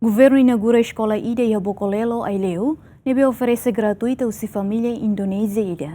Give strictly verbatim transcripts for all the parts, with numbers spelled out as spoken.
Governu inaugura eskola ida iha Bokolelo, Aileu, ne'ebé oferese gratuita husi família Indonézia ida.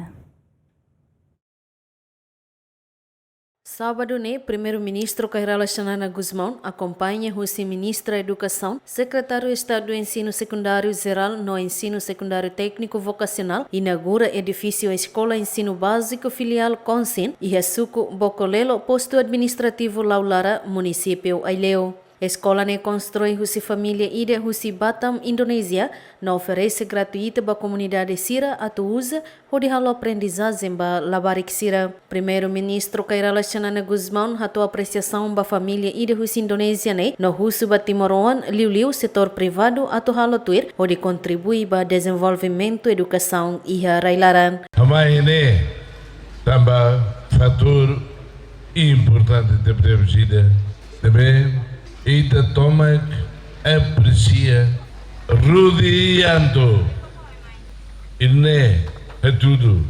Sábadu ne'e, Primeiru-Ministru Kay Rala Xanana Gusmão akompaña husi Ministra Edukasaun, Sekretáriu Estadu Ensinu Sekundáriu Jerál no Ensinu Sekundáriu Tékniku Vokasionál, inaugura edifísiu Eskola Ensinu Báziku Filiál Konsin, iha suku Bokolelo, Postu Administrativu Laulara, Munisípiu Aileu. Eskola ne'e konstrui husi família ida husi Batam, Indonézia, no oferese gratuita ba komunidade sira atu uza, hodi halo aprendizajen ba labarik sira. Primeiru-Ministru Kay Rala Xanana Gusmão hato'o apresiasaun ba família ida husi Indonézia ne'e, no husu ba timoroan, liuliu setór privadu atu halo tuir, hodi kontribui ba dezenvolvimentu edukasaun iha rai-laran. Ha'u mai ne'e tanba fatór importante tebetebes ida, ne'ebé ita tomak apresia Rudy Yanto. Ida-ne'e hatudu,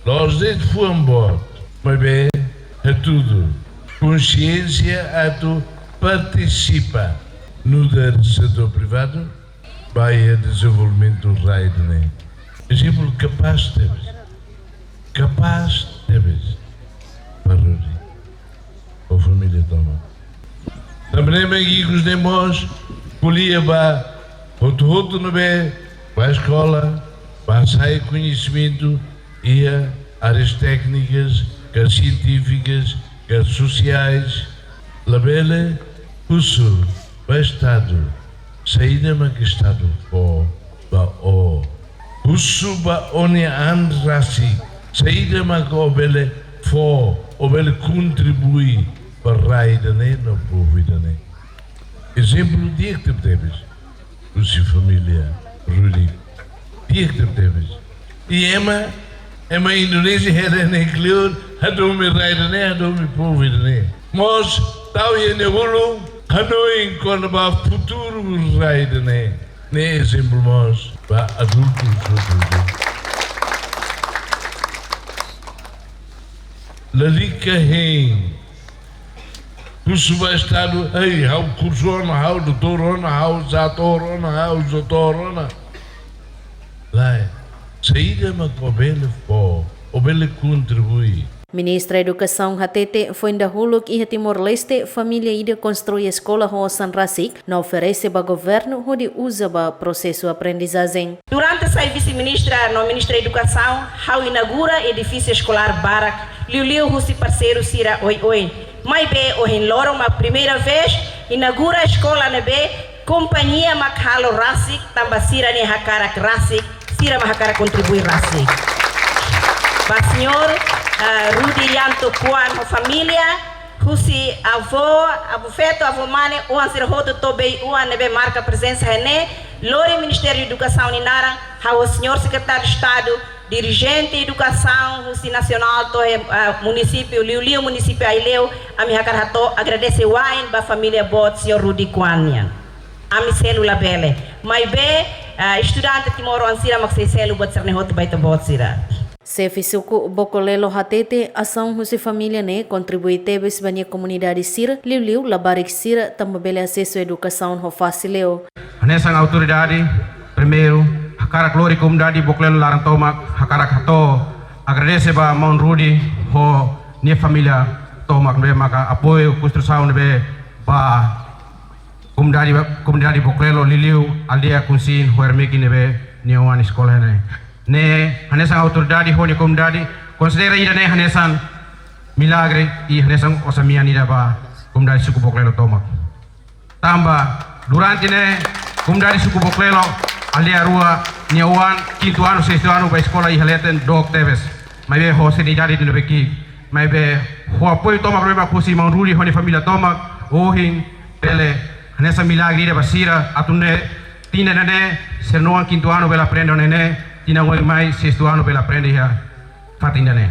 la'ós de'it fuan boot, maibé hatudu konxiénsia atu partisipa nu'udar setór privadu ba iha dezenvolvimentu rai ida-ne'e. Ezemplu kapás tebes. Kapás tebes. Ba Rudy ho família tomak. Tanba ne'e mak ikus ne'e mós ko'alia ba hotu-hotu ne'ebé bá eskola, bá hasa'e koñesimentu iha áreas téknikas, ka sientífikas, ka sosiais, labele husu ba Estadu, saida mak Estadu fó ba ó. Husu ba ó-nia an rasik, saida mak ó bele fó, ó bele kontribui ba rai ida-ne'e no povu ida-ne'e. Ezemplu di'ak tebetebes husi família Rudy. Di'ak tebetebes. I ema, ema Indonézia haree ne'e kleur, hadomi rai ida-ne'e, hadomi povu ida-ne'e. Mós tau iha nia ulun hanoin kona-ba futuru rai ida-ne'e. Ne'e ezemplu mós ba adultu futuru. Lalika hein husu ba Estadu, ei, ha'u kursu ona, ha'u doutór ona, ha'u zatór ona, ha'u zotór ona. Lae, saida mak ó bele fó, ó bele kontribui. Ministra Edukasaun hatete, foin dahuluk iha Timor-Leste, família ida konstrui eskola ho osan rasik, no oferese ba governu hodi uza ba prosesu aprendizajen. Durante sai vise-ministra no ministra Edukasaun, ha'u inaugura edifísiu eskolár barak, liuliu husi parseiru sira oioin. Maibé ohin loron mak primeira vez inaugura eskola ne'ebé kompañia mak halo rasik, tanba sira-nia hakarak rasik, sira mak hakarak kontribui rasik. Ba señór, ah, Rudy Yanto Kuan ho família, husi avó, avó feto, avó mane, oan sira hotu to'o bei-oan ne'ebé marka prezensa iha ne'e, lori Ministériu Edukasaun nia naran, ha'u ho señór Sekretáriu Estadu, dirijente edukasaun husi nasionál to'o, eh, munisípiu, liuliu munisípiu Aileu, ami hakarak hato'o agradese wa'in ba família boot señór Rudy Kuan nian. Ami selu labele. Maibé, eh, estudante timoroan sira mak sei selu buat sira-ne'e hotu ba ita-boot sira. Xefe suku Bokolelo hatete, asaun husi família ne'e kontribui tebes ba nia komunidade sira, liuliu labarik sira, tanba bele asesu edukasaun ho fasil liu. Hanesan autoridade, primeiru, hakarak lori komunidade Bokolelo laran tomak, hakarak hato'o agradese ba maun Rudy ho nia família tomak ne'ebé maka apoiu konstrusaun ne'ebé ba komunidade, komunidade Bokolelo, liuliu aldeia Kunsin, Huermeki ne'ebé nia oan eskola ne'e. Ne'e hanesan autoridade ho nia komunidade konsidera ida-ne'e hanesan milagre i hanesan osan-mean ida ba komunidade suku Bokolelo tomak. Tanba durante ne'e komunidade suku Bokolelo, aldeia rua, nia oan kintu anu, sestu anu bá eskola iha leten dook tebes. Maibé ho seriedade ida ne'ebé ki'ik. Maibé ho apoiu tomak ne'ebé mak husi maun Rudy ho nia família tomak, ohin bele hanesan milagre ida ba sira, atu nune'e tinan ida-ne'e sira-nia oan kintu anu bele aprende iha ne'e, tinan oin mai sestu anu bele aprende iha fatin ida-ne'e.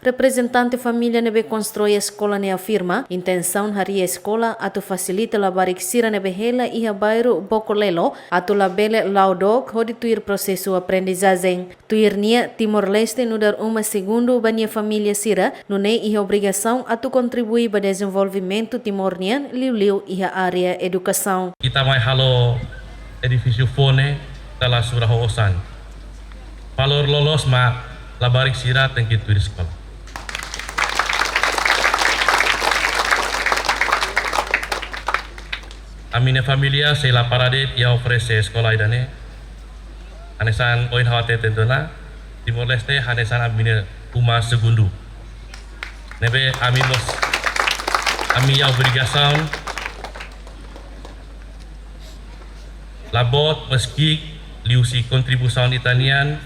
Reprezentante família ne'ebé konstrui eskola ne'e afirma, intensaun harii eskola atu fasilita labarik sira ne'ebé hela iha bairru Bokolelo, atu labele la'o dook hodi tuir prosesu aprendizajen. Tuir nia, Timor-Leste nu'udar uma segundu ba nia família sira, nune'e iha obrigasaun atu kontribui ba dezenvolvimentu Timor nian, liuliu iha área edukasaun. Ita mai halo edifísiu foun ne'e ita la sura ho osan. Valór loloos mak labarik sira tenke tuir eskola. Ami-nia família sei la para de'it iha oferese eskola ida-ne'e. Hanesan ohin ha'u hatete tiha ona, Timor-Leste hanesan ami-nia uma segundu. Ne'ebé ami mós, ami iha obrigasaun la boot, maski liuhusi kontribuisaun ita-nian,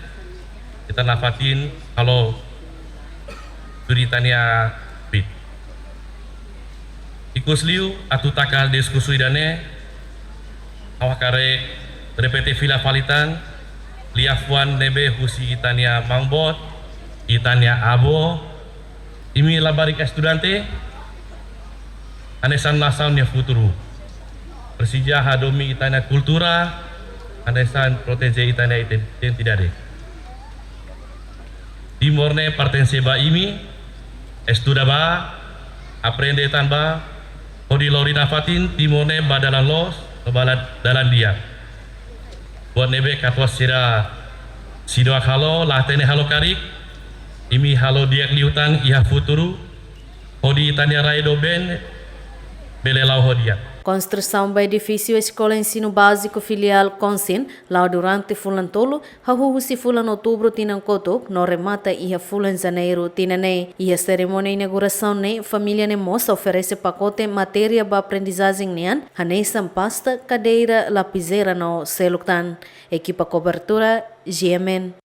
ita nafatin halo tuir ita-nia fit. Ikusliu atu taka diskusaun ida-ne'e, ha'u hakarak repete fila fali tan, liafuan ne'ebé husi ita-nia maun-boot, ita-nia avó, imi labarik estudante, hanesan nasaun nia futuru. Presiza hadomi ita-nia kultura, hanesan proteje ita-nia iden-, identidade. Timor ne'e pertense ba imi, estuda bá, aprende tan bá, hodi lori nafatin Timor ne'e ba dalan loos, ba la-, dalan di'ak. Buat ne'ebé katuas sira sidoak halo, la hatene halo karik, imi halo di'ak liután iha futuru, hodi ita-nia rai doben bele la'o ho di'ak. Konstrusaun ba edifísiu Eskola Ensinu Báziku Filiál Konsin la'o durante fulan tolu, hahú husi fulan Outubru tinan kotuk, no remata iha fulan Janeiru tinan ne'e. Iha serimónia inaugurasaun ne'e, família ne'e mós oferese pakote matéria ba aprendizajen nian, hanesan pasta, kadeira, lapizeira no seluk tan. Ekipa kobertura, G M N.